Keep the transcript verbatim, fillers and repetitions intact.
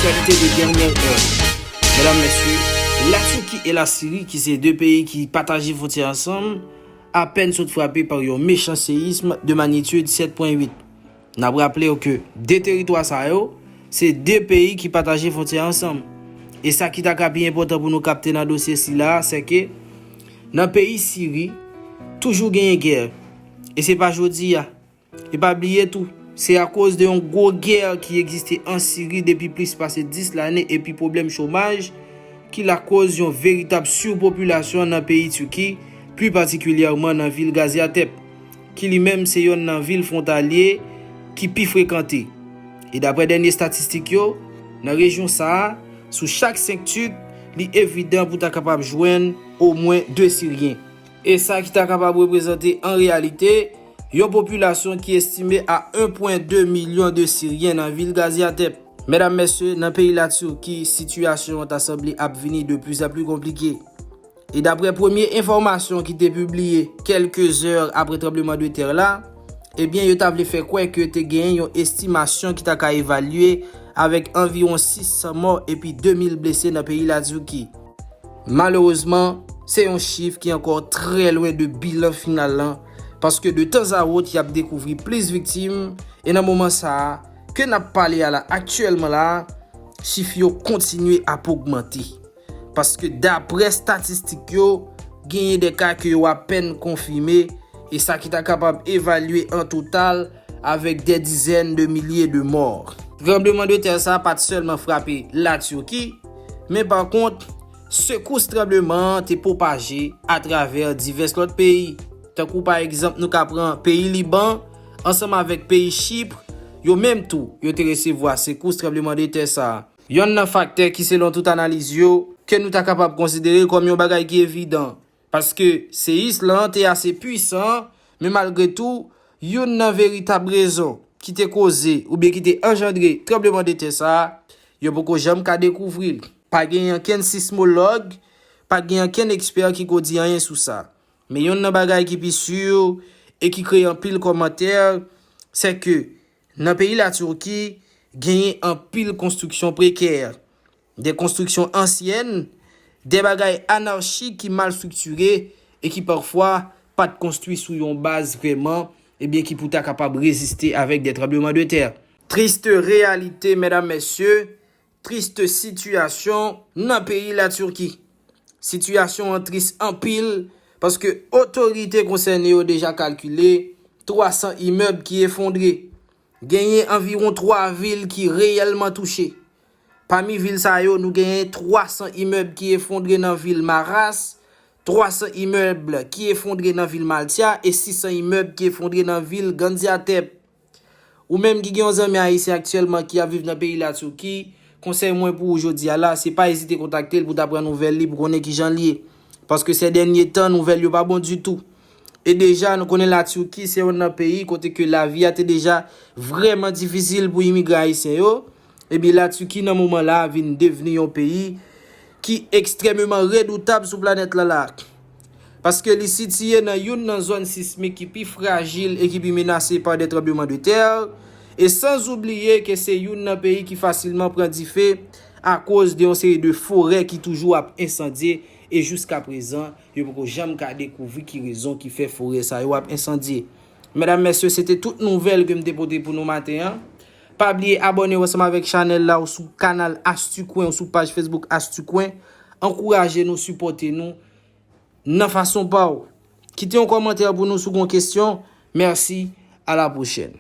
Aktyalite de dènyè è. Medam, mesye, Latiki e Lasiri, ki se de peyi ki pataje fwontyè ansanm, apèn sot frape pa yon mechan seyism de manyitid sèt pwen uit. N ap raple w ke de teritwa sa yo, se de peyi ki pataje fwontyè ansanm. E sa ki ta ka pi enpòtan pou nou kapte nan dosye sila a, se ke nan peyi Siri, toujou genyen gè. E se pa jodi a. E pa bliye tou, se akoz de yon gwo gè ki egziste an Siri depi plis pase dis lane epi pwoblèm chomaj ki lakoz yon veritab sipopilasyon nan peyi Tiki, pli patikilyèman nan vil Gaziantep, ki li menm se yonn nan vil fwontalye ki pi frekante. E daprè dènye estatistik yo, nan rejyon sa a, sou chak senk Tik, li evidan pou ta kapab jwenn omwen de Siryen. E sa ki ta kapab reprezante an reyalite yon popilasyon ki estime a en pwen de milyon de Siryen nan vil Gaziantep. Medam, mesye, nan peyi Latiki, sitiyasyon an ta sanble ap vini de pli an pli konplike. E daprè premye enfòmasyon ki te pibliye kèlke zè apre tranbleman de tè la, ebyen, yo ta vle fè kwè ke te genyen yon estimasyon ki ta ka evalye avèk anviwon sis san mò epi de mil blese nan peyi Latiki. Malerezman, se yon chif ki ankò trè lwen de bilan final lan, paske de tanzawot y ap dekouvri plis viktim, e nan moman sa a, ke n ap pale a la, aktyèlman la, chif yo kontinye ap ogmante. Paske daprè estatistik yo, genyen de ka ke yo apèn konfime, e sa ki ta kapab evalye an total avèk dè dizèn de milye de mò. Tranbleman de tè sa a pa t sèlman frape Latiki, men pa kont, sekous tranbleman an te pwopaje atravè divès lòt peyi. Tankou pa egzanp, nou ka pran peyi Liban, ansanm avèk peyi Chip, yo menm tou, yo te resevwa sekous tranbleman de tè sa a. Yonn nan faktè ki, selon tout analiz yo, ke nou ta kapab konsidere kòm yon bagay ki evidan, paske seyis lan te ase pwisan, men malgre tou, youn nan veritab rezon ki te koze oubyen ki te anjandre tranbleman de tè sa a, yo poko janm ka dekouvri l. Pa gen ankenn sismològ, pa gen ankenn ekspè ki ko di anyen sou sa. Men yonn nan bagay ki pi si e ki kreye anpil kòmantè, se ke nan peyi Latiki, genyen anpil konstriksyon prekè, de konstriksyon ansyèn, de bagay anachik ki mal estriktire e ki pafwa pa t konstwi sou yon baz vrèman, ebyen, ki pou ta kapab reziste avèk de tranbleman de tè. Triste reyalite, medam, mesye, triste sitiyasyon nan peyi Latiki. Sitiyasyon an tris anpil, paske otorite konsène yo deja kalkile twa san imèb ki efondre. Genyen anviwon twa vil ki reyèlman touche. Pami vil sa yo, nou genyen twa san imèb ki efondre nan vil Maras, twa san imèb ki efondre nan vil Maltia e sis san imèb ki efondre nan vil Gaziantep. Ou menm ki gen yon zanmi ayisyen aktyèlman ki ap viv nan peyi Latiki, konsèy mwen pou ou jodi a la, se pa ezite kontakte l pou ta pran nouvèl li, pou konnen kijan l ye. Paske sè dènye tan, nouvèl yo pa bon ditou. E deja, nou konnen Latiki se yonn nan peyi kote ke lavi a te deja vrèman difisil pou imigran ayisyen yo. Ebyen, Latiki nan moman la a vin devni yon peyi ki ekstrèmeman redoutab sou planèt la la. Paske li sitiye nan youn nan zòn sismik ki pi frajil e ki pi menase pa de tranbleman de tè, e san oubliye ke se youn nan peyi ki fasilman pran dife akoz de yon seri de forè ki toujou ap ensandye, e jiska prezan, yo poko janm ka dekouvri ki rezon ki fè forè sa yo ap ensandye. Medam, mesye, se te tout nouvèl ke m te pote pou nou maten an. Pa bliye abòne w ansanm avèk chanèl la ou sou kanal Astikwen ou sou paj Facebook Astikwen. Ankouraje nou, sipòte nou nan fason pa w. Kite yon kòmantè pou nou si w gen yon kesyon. Mèsi, a la pwochèn.